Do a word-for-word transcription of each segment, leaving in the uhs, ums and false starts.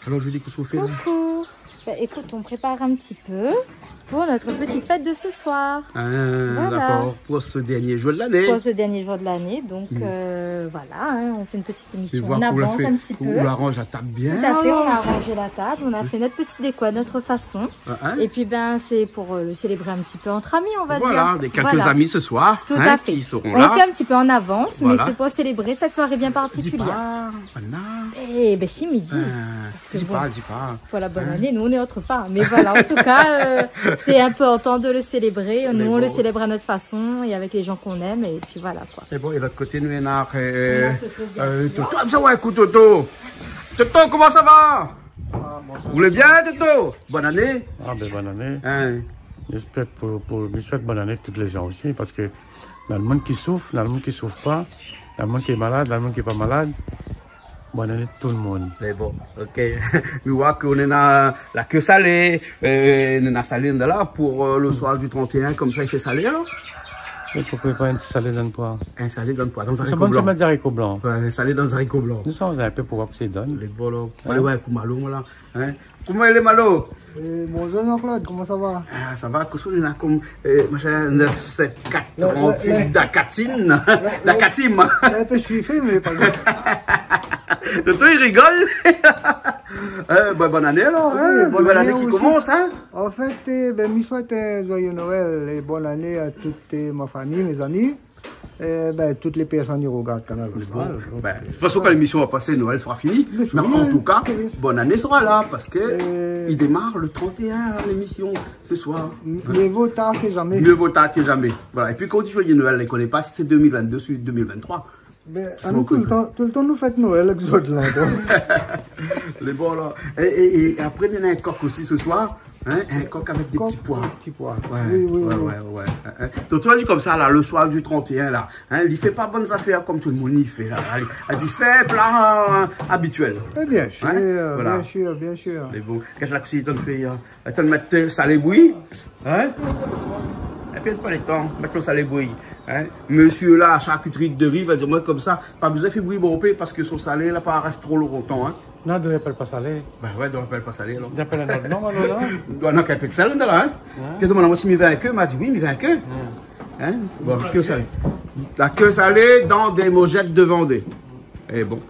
Alors, Julie, qu'est-ce qu'on fait là ? Coucou. Bah, écoute, on prépare un petit peu pour notre petite fête de ce soir. Ah, d'accord. Pour ce dernier jour de l'année. Pour ce dernier jour de l'année. Donc, euh, voilà, hein, on fait une petite émission. On avance un petit peu. On arrange la table bien. Tout à fait, on a arrangé la table, on a fait notre petite déco à notre façon. Ah, hein ? Et puis, ben, c'est pour, euh, célébrer un petit peu entre amis, on va dire. Voilà, des quelques amis ce soir, hein, qui seront là. Tout à fait. On fait un petit peu en avance, mais c'est pour célébrer cette soirée bien particulière. Dis pas, Anna. Eh ben, si, midi. Parce que dis pas, dis pas. Pour la bonne année, nous, on est autre part. Mais voilà, en tout cas, euh, c'est important de le célébrer. Nous, on le célèbre à notre façon et avec les gens qu'on aime, et puis voilà, quoi. Et bon, et l'autre côté, nou néna, euh, Toto, bien sûr. Toto. Ah, sa va, écoute, Toto. Toto, comment ça va ? Ah, bonsoir. Vous allez bien, Toto ? Bonne année. Ah, ben, bonne année. Hein ? J'espère pour, pour, je souhaite bonne année à tous les gens aussi, parce que néna le moun ki souf, néna le moun ki souf pa, néna le moun ki lé malad, néna le moun ki lé pa malad. Bonne année tout le monde. Mé bon, OK. Nou voi ke nou néna la ke salé, euh, nou néna salé la pou, euh, le soir du trente et un, konmsa i fé salé alor. É pou prépar in ti salé dan le poi. In salé dan le poi, dan zariko blan. Sa va, nou sa mèt zariko blan. Ouais, in salé dan zariko blan. Nou sa, nou sa in pé pou voir kosa i donn. Lé bon la. Hein ? Alé, ouais, pou Malo, voilà. Hein ? Koman i lé, Malo ? Eh, bonjour Jean-Claude, comment ça va ? Ah, sa va, kosa nou néna konm, euh, machin, neuf sept quatre trente-huit, la, la, la, Dakatim. La, la, Dakatim. La, la, je suis fait, mais pas grave. Toto i rigol. Euh, bah, bonne année alors, hein. Oui, bonne année aussi. Nouvelle année qui commence, hein. En fait, eh ben, mi souhaite un joyeux Noël et bonne année à toute, eh, ma famille, mes amis. Eh ben, toutes les personnes qui regardent Kanal Austral, donc, euh, de toute façon, kan lémisyon va pasé, Noël sera fini. Mé an tou ka, bonne année sera la, parske i démar le trente et un, hein, lémisyon, se soir. Mieux vaut tard que jamais. Mieux vaut tard que jamais. Voilà. Épi kan ou di joyeux Noël, i koné pa si sé deux mille vingt-deux ou deux mille vingt-trois. Ben, anou, tout le tan, tout le tan nou fèt Noël èk zot la, donk. Lé bon la. É, é, é apré, nou néna in kok osi se soir. Hein, in kok avèk dé ti poi. Kok, ti poi. Ouais, ouais, ouais, ouais. Hein, hein. Toto la di konmsa la, le soir du trente et un la, hein, li fé pa bann zafèr konm tout le moun i fé la. Li, li di fé pla, euh, abitièl. Eh bien sûr, bien sûr, bien sûr. Hein, voilà. Mé bon, kèl la kousin i fé, hein ? Atann, mèt, euh, salé bouyi. Hein ? Épi pa le tan, mèt lo salé bouyi. Hein ? Mésyé la, sharkitri de ri, va di amoin konmsa, pa bezoin fé bouyi bonpé parske son salé la pa rès tro lontan, hein. Non, i apèl pa salé. Bah ouais, i apèl pa salé, alor. I apèl in ot non, alor la. I doi néna in pé de sèl la, hein. Hein ? Ké domann amoin si mi vin ke, ma di oui, mi vin ke. Hein ? Bon, ke salé. La ke salé dan dé mojèt de Vandé. É bon.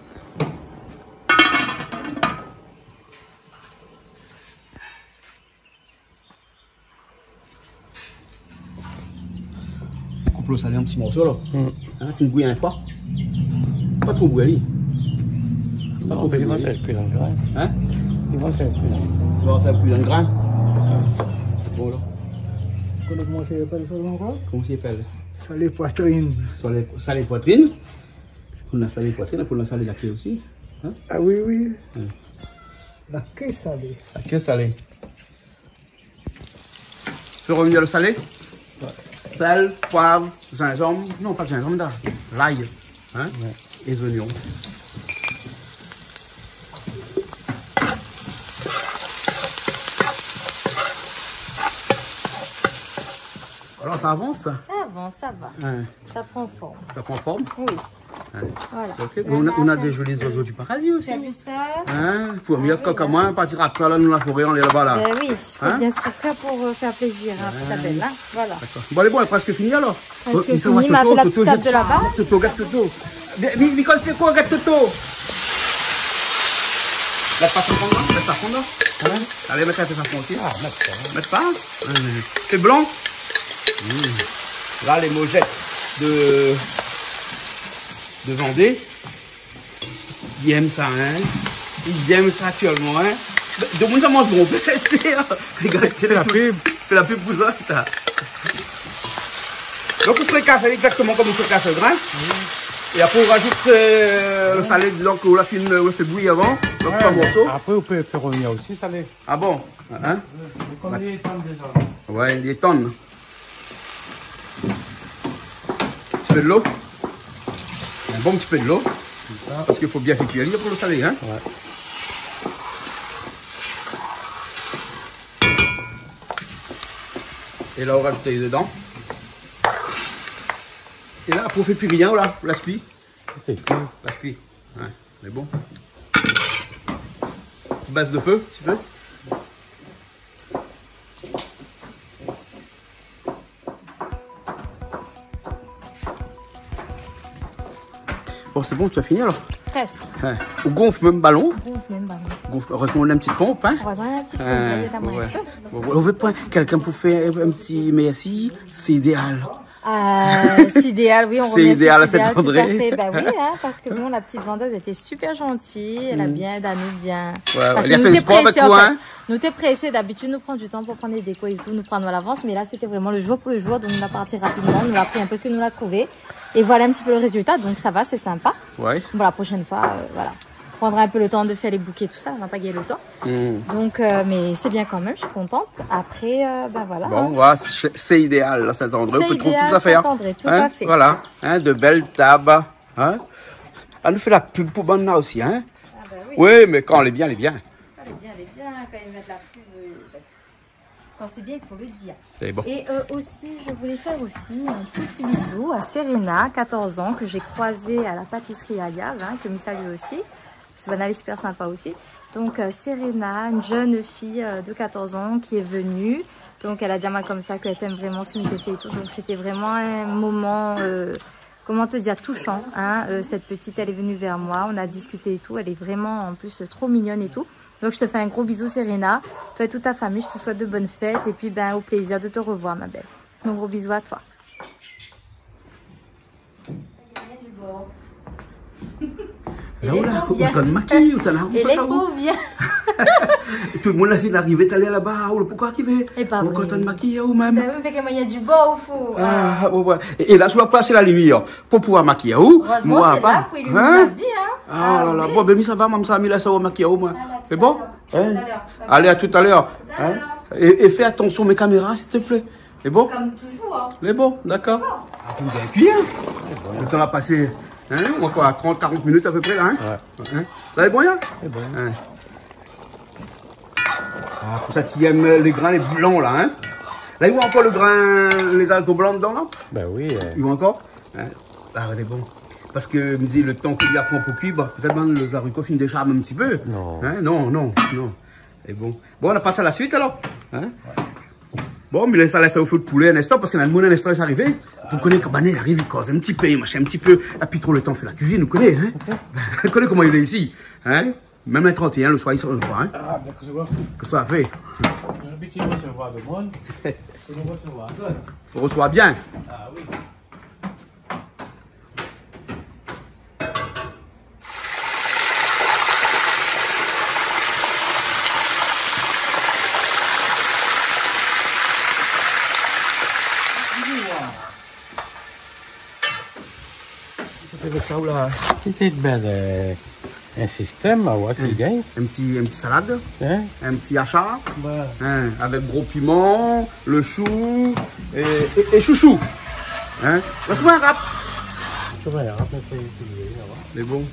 Koup lo salé an ti morso la. Hmm. Hein, fé bouyi in foi. Pa tro bouyi ali. Pa tro fé bouyi. Non, mé li va sèrv kui dan le grin. Hein ? Li va sèrv kui dan le grin. Li va sèrv kui dan le grin. Bon la. Koman i apèl sa ankor ? Koman i apèl ? Salé poitrine. Salé, salé poitrine. Pou nou salé poitrine, pou nou salé la ke osi. Hein ? Ah oui, oui. Hein. La ke salé. La ke salé. Fé revnir lo salé. Ouais. Sèl, poiv, zinzanm. Non, pa zinzanm, la. Lay. Hein ? Ouais. É zoignon. Alor, sa avans ? Sa avans, sa va. Ouais. Sa i pran form. Sa i pran form ? Oui. Ouais. Voilà. OK. Mé nou néna, nou néna dé zoli zoizo du paradi osi. T'as vu ça ? Hein ? Fo mié ke moin, parti rap sa la, nou la foré, nou lé laba la. Ben oui, fo bien soufrir pou, euh, fé plézir a Isabelle, hein. Voilà. D'accord. Bon, alé, bon, lé prèsk fini alor. Prèsk fini, mé Toto, la ti tab de laba. Toto, gard Toto. Mé, mé, mé kan i fé koi, gard Toto. Mèt pa sa fonn la, mèt sa fonn la. Hein ? Alé, mèt in pé sa fonn osi. Ah, mèt pa. Mèt pa. Hein. Sé blan. Hmm. La, lé mojèt de, de Vandé. I èm sa, hein. I èm sa aktièlman, hein. Domoun sa manz bonpé, sé, sé, hein. Regard, fé la pub. Fé la pub pou sa, sa. Donk, ou frikas ali égzaktoman konm ou frikas lo grin. Oui. É apré, ou rajout, euh, lo salé dedan ke ou la fine, euh, fé bouyi avan. Donk, ouais, pa morso. Apré, ou pé fé revnir osi salé. Ah bon ? Hein ? Mé konm li lé tann déza. Ouais, li lé tann. Ti pé dolo. In bon ti pé dolo. Konmsa. Parske fo bien fé kui ali pou lo salé, hein. Ouais. É la, ou rajout dedan. É la, apré, ou fé pi rien, ou la, ou lès kui. Sé kui. Lès kui. Ouais, mé bon. Baisse le feu, un petit peu. Bon, c'est bon, tu as fini alors ? Presque. Ouais. On gonfle même ballon. On gonfle même ballon. Gonfle. Heureusement, on a une petite pompe, hein ? Heureusement, on a une petite pompe, ça aide à moins. Hein, ouais. Bon, on veut pas quelqu'un pour faire un petit merci, c'est idéal. Euh, c'est idéal, oui, on remercie Idéal, Idéal, tout à fait. Bah oui, hein, parce que bon, la petite vendeuse était super gentille, elle a bien aidé à nous, bien. Ouais, parce que nou té présé, en fait. Li la fé spor avèk ou, hein ? Nou té présé, d'habitude, nou pran du temps pou pran lé déko é tout, nou pran à l'avance, mais là, c'était vraiment le jour pour le jour, donc nou la parti rapidement, nou la pri in pé sak nou la trouvé, et voilà un petit peu le résultat, donc ça va, c'est sympa. Ouais. Bon, la prochaine fois, euh, voilà. Prendre un peu le temps de faire les bouquets, tout ça, on n'a pas gagné le temps. Hmm. Donc, euh, mais c'est bien quand même, je suis contente. Après, euh, ben voilà, hein. Bon, voilà, c'est, c'est Idéal, là, Saint-André. On peut trouver tout ça à faire. C'est Idéal, Saint-André, tout à fait. Hein, voilà, hein, de belles tables, hein. Ah, nou fé la pub pou banna osi, hein. Ah, bah oui. Oui, mais quand elle est bien, elle est bien. Quand elle est bien, elle est bien, quand ils mettent la pub, euh, Quand c'est bien, il faut le dire. C'est bon. Et, euh, aussi, je voulais faire aussi un petit bisou à Serena, quatorze ans, que j'ai croisée à la pâtisserie Agave, hein, que mi salue aussi. Parce que banna lé super sympa aussi. Donc, euh, Serena, une jeune fille, euh, de quatorze ans qui est venue. Donc, elle a dit à moi comme ça qu'elle t'aime vraiment, ce que nous fait et tout. Donc, c'était vraiment un moment, euh, comment te dire, touchant, hein. Euh, cette petite, elle est venue vers moi, on a discuté et tout. Elle est vraiment, en plus, trop mignonne et tout. Donc, je te fais un gros bisou, Serena. Toi et toute ta famille, je te souhaite de bonnes fêtes. Et puis, ben, au plaisir de te revoir, ma belle. Donc, gros bisous à toi. La, ou la, ou tann makiy, ou tann, ou pa sa, ou. Tout le moun la fine arivé, talèr laba, ou la, poukoi ki vé ? Ou tann makiy, ou mèm. Sa mèm fé ke moin, néna du bor, ou fou. Ah, ouais, ouais. É, é la, si ou la pas la limièr, pou pouvoir makiy aou. Heureusement ou la pa. Hein ? Ah la la. Bon, ben, mi sava, mèm sa, mi lès aou makiy aou, moin. C'est bon ? Hein ? Allez, à tout à l'heure. Hein ? Et, et fais attention mes caméras, s'il te plaît. C'est bon ? Comme toujours, hein. C'est bon, d'accord. Bon. Attends, bien cuit, hein ? Le temps la pasé, hein ? Ou ankor trente, quarante minutes à peu près, là, hein ? Ouais. Hein ? Là, lé bon, hein ? Lé bon. Hein. Ah, pou sa, ti èm lé grin, lé blan, la, hein ? La, i voi ankor le grin, lé zariko blan dedan, la ? Ben oui, euh. I voi ankor ? Hein ? Ah, lé bon. Parske, mi di, le tan ke li pran pou kui, bon, pétèt mèm lé zariko fine désharn in ti pé. Non. Hein ? Non, non, non. Lé bon. Bon, nou la pas à la suite, alors. Hein ? Ouais. Bon, mi lès, lès aou fé out poulé in instan, parske néna le moun in instan, sa i ariv. Ou koné, kan banna i ariv, i koz in ti pé, machin, in ti pé. La pi tro le tan fé la kuizine, ou koné, hein ? Ou koné koman i lé isi, hein ? Mèm le trente et un, le soir, i sort le soir, hein ? Ah, ben, ke sa fé ? Ke sa fé ? Nou lé abitié resevoir le moun. Ke nou resevoir bien. Fo resevoir bien. Ah oui. Sa fé sa ou la ? Si sé bèl, euh, in sistèm, a oir si i gingn. In ti, in ti salad. Hein ? In ti ashar. Ouais. Hein, avèk gro piman, le shou é, é, é shoushou. Hein ? La, sé pa in rap. Sé pa in rap, mé sé, sé, la, ouais. Mé bon.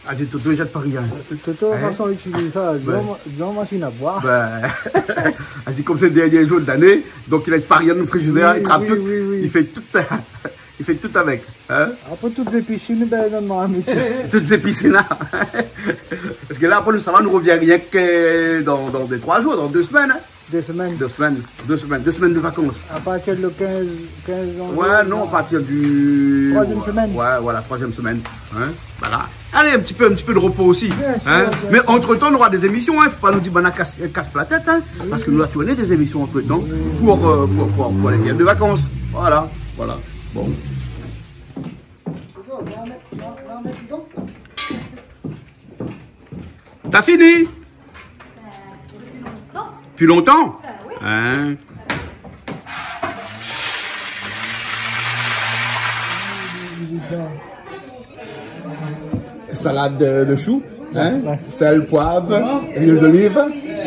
Ah, di Toto, i zèt pa rien. Toto, hein ? Fason, i itiliz sa, hein ? Di amoin, di amoin, machine à boire. Ben, a di, comme c'est le dernier jour de l'année, donc il laisse pas rien dans le frigidaire, il trappe tout, oui, oui, oui. Il fait tout ça. I fé tout avèk, hein ? Apré, tout zépis, nou, ben, non, non, mé tout zépis, la. Parske la, apré, nou sava, nou revien rienk dan, dan dé, troi zour, dan dé semèn, hein ? Dé semèn. Dé semèn, dé semèn, dé semèn de vakans. A partir le kinz, kinz janvié, ouais, non, à partir du troisième semaine. Ouais, voilà, troisième semaine, hein ? Voilà. Allez, un petit peu, un petit peu de repos aussi, hein. Bien sûr, bien sûr. Mais entre-temps, on aura des émissions, hein. Faut pas nous dire, ben, casse, casse la tête, hein. Oui, oui. Parce que nous allons tourner des émissions entre-temps pour, euh, pour, pour, pour les périodes de vacances. Voilà, voilà. Bon. T'as fini ? Depuis longtemps ? Hein ? Salade de, de choux, hein ? Ouais. Sel, poivre, huile d'olive.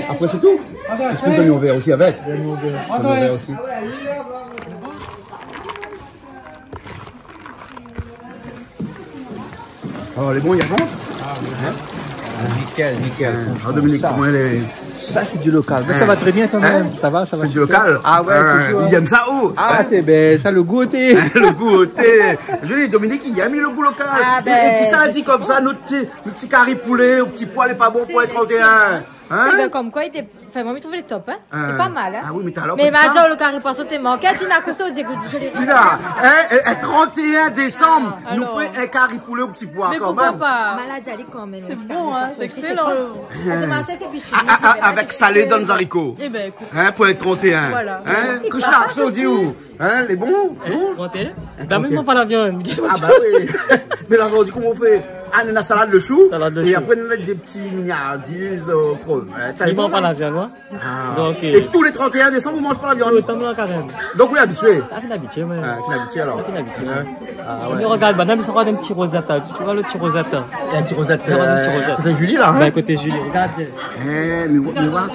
Après, c'est tout. Et puis, les oignons verts aussi avec. Les oignons verts. Les oignons verts aussi. Ah ouais, allez, là, là, là. Bon. Alors, les bons, ils avancent. Ah, oui. Hein ? Nickel, nickel. Euh, alors, Dominique, comment elle est ? Ça, c'est du local. Mais ça va très bien quand même. Hein ? Ça va, ça va super. C'est du local ? Ah ouais, toujours. Ou bien ça, oh. Ah, t'es bête, ça, le goût, t'es. Le goût, t'es. Je dis, Dominique, il a mis le goût local. Ah, ben. Et qui ça a dit comme ça, notre petit, notre petit cari poulet au petit pois, il est pas bon pour être trente et un ? Hein ? Eh ben, comme quoi, il était Enfin, moin, mi trouv lé top, hein. Euh, lé pa mal, hein. Ah oui, mé talèr, mé ma di, le kari poison té mank. Dina, kosa ou di, ékout, mi lé Dina, hein, euh, euh, trente et un décembre, nou fé in kari poulé o ti poi kan mèm. Mé poukoi pa ? Malad ali kan mèm, sé bon, hein, sé ékselan. Avèk salé dan zariko. Eh ben, ékout. Hein, pou le trente et un. Voilà. Hein, kosa ou di, ou ? Hein, lé bon, non ? Trente et un ? Trente et un. Mé moin pa la viann. Ah bah oui. Mé la, zordi, koman ou fé ? Ah, nou na salad le chou. Salad le chou. É apré, nou na dé ti mignardiz, euh, krevèt. Sa, mé moin pa la viann, moin. Ah. Donk, euh, é tou lé trente et un désanm, ou manz pa la viann ? Tout le tan, moin, kan mèm. Donk, ou lé abitié ? Ah, fine abitié, moin. Ah, fine abitié, alor. Fine abitié. Hein ? Ah, ouais. Mé regard, madam, sa i rogard in ti rozèt, la. Tu vois le ti rozèt, la ? In ti rozèt, euh, koté Julie, la, hein ? Ben, koté Julie, regard bien. Eh, mé, mé voilà. Hein,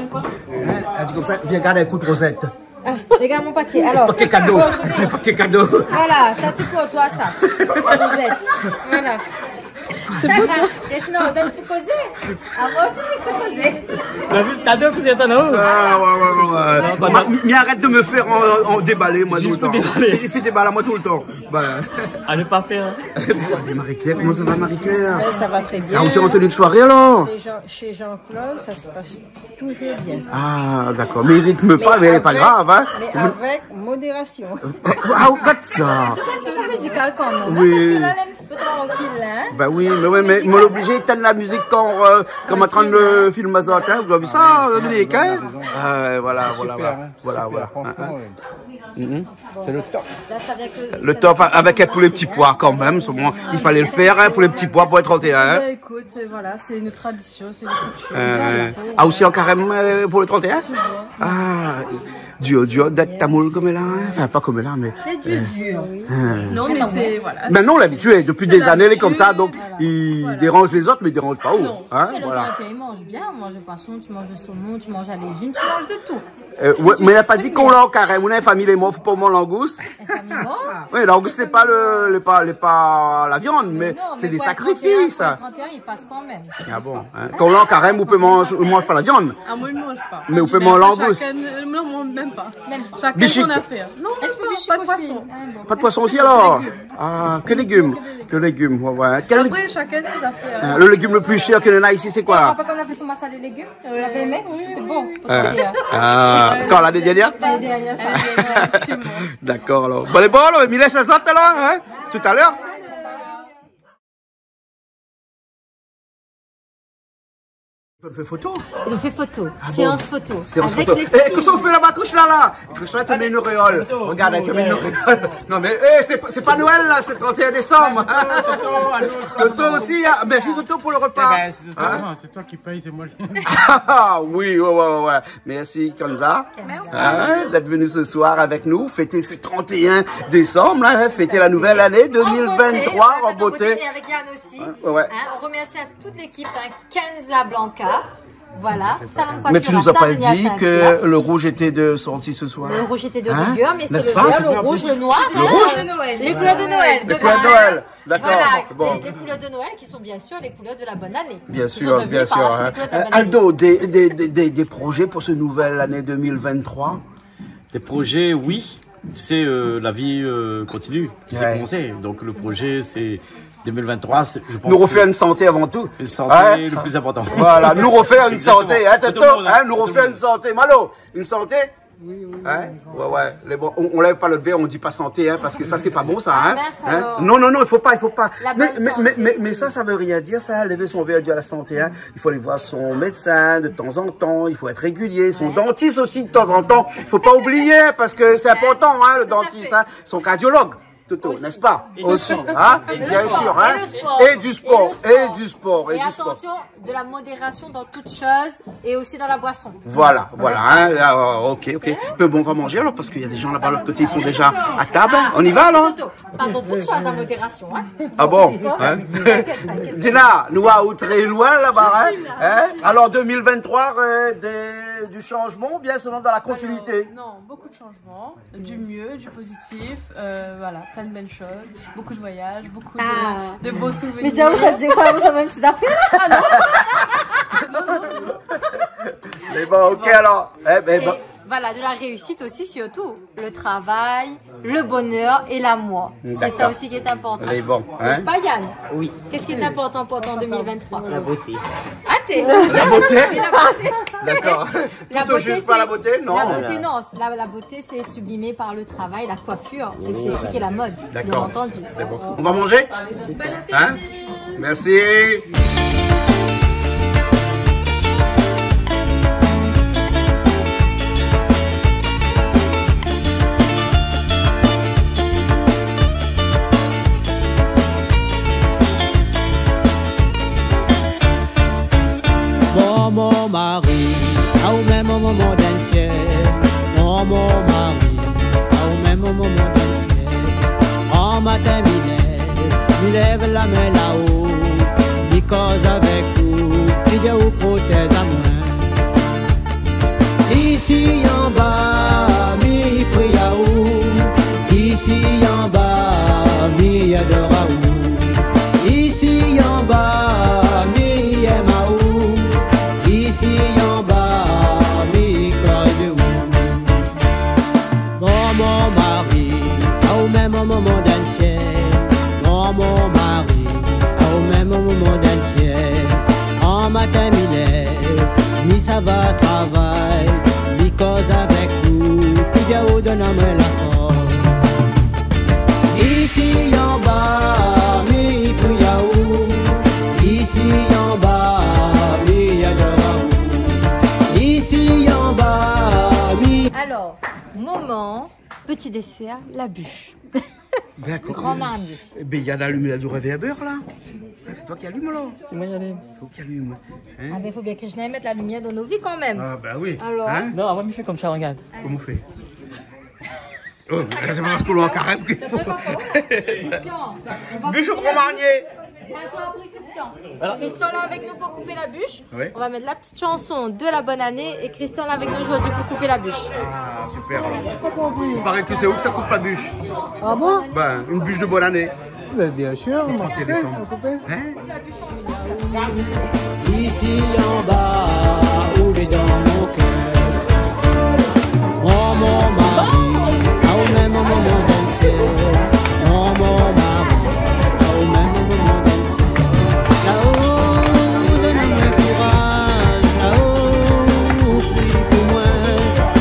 èl i di konmsa, vien gard in kou de rozèt. Ah, regard mon paké. Alor, paké kado. Bon. Ah, sé paké kado. Voilà, sa sé pou toi, sa. Rozèt. Voilà. Sé pou toi. Régina, ou donn pou kozé. Ah, moin osi, mi pou kozé. La vi, t'as deux que j'attends là-haut. Ah, ouais, ouais, ouais, ouais. Non, pas moi, mal. Mi, mi arèt de me fé an, an débalé, moin, tout le tan. Juste pour déballer. Mi fé débal amoin tout le tan. Bah. À ne pas faire, hein. Marie-Claire, comment ça va, Marie-Claire ? Ouais, ça va très bien. Ah, ou lé an tenue de soirée, alor ? Chez Jean, chez Jean-Claude, ça se passe toujours bien. Ah, d'accord. Mé i ritm pa, mé lé pa grav, hein. Mé avèk modération. Ah, ou gard sa. Touche in ti pé mizikal kan mèm, hein, parske la, lé in ti pé trankil, hein. Bah oui, mé ouais, mé, mé lé oblizé étinn la mizik kan, euh, kan mi lé antrin de filmé azot, hein. Ou la vi sa, Dominique, hein ? Ah, ouais, voilà, voilà, voilà. Super, hein, super, franchement, ouais. Mhm. C'est le top. Le top avèk, pou le ti poi kan mèm, sé bon, il fallait le faire, hein, pou le ti poi pou le trente et un, hein. Bah, écoute, euh, voilà, c'est une tradition, c'est une coutume. Euh, ah, osi an karèm, euh, pou le trente et un ? Toujours. Ah, dur, dur d'èt tamoul konm la, hein. Enfin, pa konm la, mé, euh, dur, dur. Non, mé sé, voilà. Mé non, lé abitié, dopi dé zané, lé konmsa, donk, voilà, i déranz lézot, mé i déranz pa ou, hein, voilà. Non, mé le trente et un, i manz bien, i manz poison, ou manz somon, ou manz alégine, ou manz de tout. Euh, ouais, mé la pa di kan ou lé an karèm, ou na in fami lé mor, fo pa manz langous. In fami mor ? Oui, langous, sé pa le, lé pa, lé pa la viann, mé sé dé sakrifis, sa. Mé non, mé pou le trente et un, pou le trente et un, i pas kan mèm. Ah bon, hein. Kan ou lé an karèm, ou pé manz, ou manz pa la viann. Ah, moin, mi manz pa. Mé ou pé manz langous. Chacun, non, moin, mèm pa. Mèm pa. Chacun son affaire. Non, non, pa de poison. Bichique osi. Ah bon. Pa de poison osi, alor ? Légim. Ah, ke légim. Ke légim, ouais, ouais. Kèl lég-, hein, le légim le pli shèr ke nou na isi, sé koi ? Apré, kan nou la fé son masalé légim, Euh, oui, oui. Sé bon, pou trente et un. Ah, kan la dernièr ? Sé la dernièr, sa. Effectivement. D'accord, alors. Bon, alé, bon, alor, mi lès azot, alor, hein ? Tout à l'heure. On fait photo. On fait photo. Ah bon ? Séance photo. Séance photo. Avec les filles. Eh, kosa ou fé laba, koush la, la ? Koush la, té mèt in oréol. Regard, té mèt in oréol. Non, mé, eh, sé, sé pa Noël, la, sé le trente et un décembre. Toto, Toto osi, hein. Merci, Toto, pou le repa. Eh ben, c'est Toto, hein ? Non, c'est toi qui paye, c'est moi. Ah oui, ouais, ouais, ouais, ouais. Merci, Kenza. Kenza. Hein, d'être venue ce soir avec nous, fêter ce trente et un décembre, hein, fêter la nouvelle année deux mille vingt-trois en beauté. En beauté, et avec Yann aussi. Ouais, ouais. Hein, on remercie à toute l'équipe, hein, Kenza Blanca. Voilà, salon de coiffure à Saint-Denis à Saint-Pierre. Mais tu nous as pas dit que le rouge était de sortie ce soir. Le rouge était de rigueur, mais c'est le vert, le rouge, le noir, hein, les couleurs de Noël. N'est-ce pas ? C'est pas un rouge. Le rouge. Les couleurs de Noël. Les couleurs de Noël, d'accord. Voilà, bon. Les, les couleurs de Noël qui sont bien sûr les couleurs de la bonne année. Bien sûr, bien sûr, hein. Qui sont devenues par la suite les couleurs de la bonne année. Euh, Aldo, des, des, des, des, des projets pour ce nouvelle année deux mille vingt-trois ? Des projets, oui. Tu sais, euh, la vie, euh, continue. Tu sais comment c'est. Ouais. Donc, le projet, c'est deux mille vingt-trois, c'est, je pense que... Nou refé in santé avan tou. Une santé, hein ? Le plus important. Voilà, nou refé in santé, hein, Toto, hein, nou refé in santé. Exactement. Tout le monde, tout le monde. Malo, in santé ? Oui, oui, oui, oui. Hein ? Ouais, ouais. Les bon, on, on lève pas notre verre, on dit pas santé, hein, parce que ça, c'est pas bon, ça, hein. Ah, mince alors. Hein ? Non, non, non, il faut pas, il faut pas. La bonne santé. Mais, mais, mais, mais, mais ça, ça veut rien dire, ça, lever son verre, dire la santé, hein. Il faut aller voir son médecin de temps en temps, il faut être régulier, son dentiste aussi de temps en temps. Ouais. Faut pas oublier, parce que c'est important, hein, le dentiste, hein, son cardiologue. Tout à fait. Toto, n'est-ce pas ? Aussi. Aussi, hein ? Et du sport. Bien sûr, hein ? Et du sport. Et du sport. Et du sport. Et du sport. Et attention, de la modération dans toute chose et aussi dans la boisson. Voilà, voilà, hein, là, euh, ok, ok. Hein ? Peu bon, on va manger alors, parce qu'il y a des gens là-bas, l'autre côté, ils sont déjà à table, hein. Ah, on y va, alors ? Toto, pas dans toute chose, à modération, hein. Ah bon ? Hein ? T'inquiète, t'inquiète. Dina, nou, waouh, très loin là-bas, hein ? Hein ? Alors, deux mille vingt-trois, euh, des Du changement ou bien seulement dans la continuité ? Alors, non, beaucoup de changements, du mieux, du positif, euh, voilà, plein de belles choses, beaucoup de voyages, beaucoup de, de beaux souvenirs. Ah. Mé tiens, sa i di sa, sa mèm ti zafèr. Ah non. Mé bon, ok alors. Eh ben, et bon. Voilà, de la réussite aussi, surtout. Le travail, le bonheur et l'amour. D'accord. C'est ça aussi qui est important. N'est-ce pas, Yann ? Oui. Qu'est-ce qui est important pour toi en deux mille vingt-trois ? La beauté. Ah, t'es... La beauté ? D'accord. Tout se juge par la beauté, non ? La beauté, non. La, la beauté, c'est sublimé par le travail, la coiffure, l'esthétique et la mode, bien entendu. D'accord. C'est bon. On va manger ? Super. Hein ? Merci. Bon, mon mari, aou mèm mon momon dan sièl. Bon, mon mari, aou mèm mon momon dan sièl. Gran matin mi lèv, mi lèv la min laò, mi koz avèk ou, Bondé ou protèz amoin. Isi anba, mi pri aou, isi anba, mi ador aou, isi anba, mi èm aou, isi anba, mi koz de ou. Bon, mon mari, aou mèm mon momon dan sièl. Bon, mon mari, aou mèm mon momon dan sièl. Gran matin mi lèv, mi sava travay, mi koz avèk ou, Bondé ou donn amoin la fors. Isi anba, mi pri aou, isi anba, mi ador aou, isi anba, mi... Alors, moment, petit dessert, la bûche. D'accord. Grand mardi. Eh ben, il y a la lumière du réverbère, là. Ah, c'est toi qui allume, alors ? C'est moi qui allume. C'est toi qui allume. Hein ? Ah, mais faut bien que je mette la lumière dans nos vies quand même. Ah, bah oui. Alors ? Hein ? Non, avan mi fé konmsa, regard. Koman ou fé ? Oh, sé pa parske ou lé an karèm ke... Christian, on va... Bûche ou grand marnier ? Attends, après Christian. Christian lé avèk nou pou koup la bûche. Oui. On va mettre la petite chanson de la bonne année et Christian lé avèk nou zordi pou koup la bûche. Ah, super, alors. Pas compris. Il paraît que c'est où que ça coupe la bûche. Ah bon ? Ben, une bûche de bonne année. Mais bien sûr, on va couper, on va couper. Hein ? Isi anba, ou lé dan mon kèr. Bon, mon mari, aou mèm mon momon dan sièl. Bon, mon mari, aou mèm mon momon dan sièl. Laò, donn amoin kouraz, laò, pri pou moin,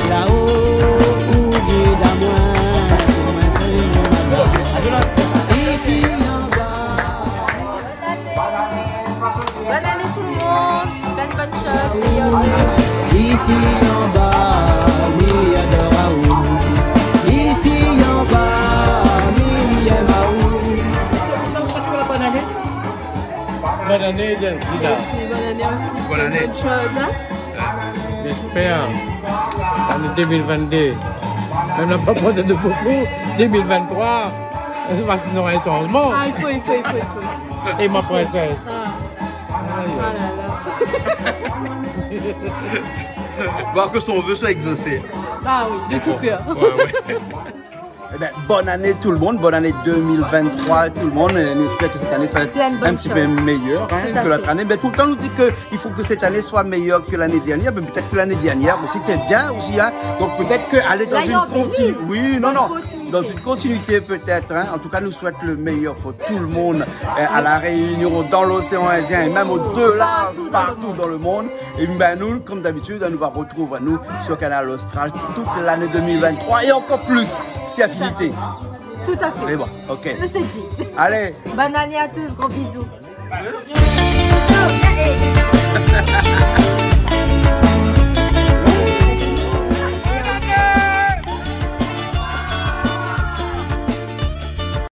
laò, ou gid amoin, pou moin sé mon mari. Isi anba. Bonne année tout le monde, plein de bonnes choses, meilleurs vœux. Isi anba, mi ador aou. Isi anba, mi èm aou. Bonne année, Dina. Merci, bonne année aussi. Bonne année. Bonne chose, hein. J'espère, l'année deux mille vingt-deux, mèm la pa pran de bokou, deux mille vingt-trois, parske nora in sanzman. Ah, il faut, il faut, il faut, il faut. Et ma princesse. Ah. Aïe. Oh là là. Voir que son vœu soit exaucé. Ah oui, de tout cœur. Ouais, ouais. Eh ben, bonne année tout le monde, bonne année deux mille vingt-trois tout le monde. Et on espère que cette année sera un petit peu meilleure, hein, que l'autre année. Plein de bonnes choses. Tout à fait. Mais tout le temps, on nous dit que il faut que cette année soit meilleure que l'année dernière. Mais peut-être que l'année dernière aussi, c'était bien aussi, hein. Donc peut-être que aller dans une continu-, oui, non, non, dans une continuité peut-être, hein. En tout cas, nous souhaite le meilleur pour tout le monde, euh, à La Réunion, dans l'océan Indien et même au-delà, partout dans le monde. Partout dans le monde. Et ben, nou, konm dabitid, nou va retrouv anou sur Kanal Austral toute l'année deux mille vingt-trois et encore plus, si affinité. Tout à fait. Tout à fait. Mais bon, ok. C'est dit. Allez. Bonne année à tous, gros bisous.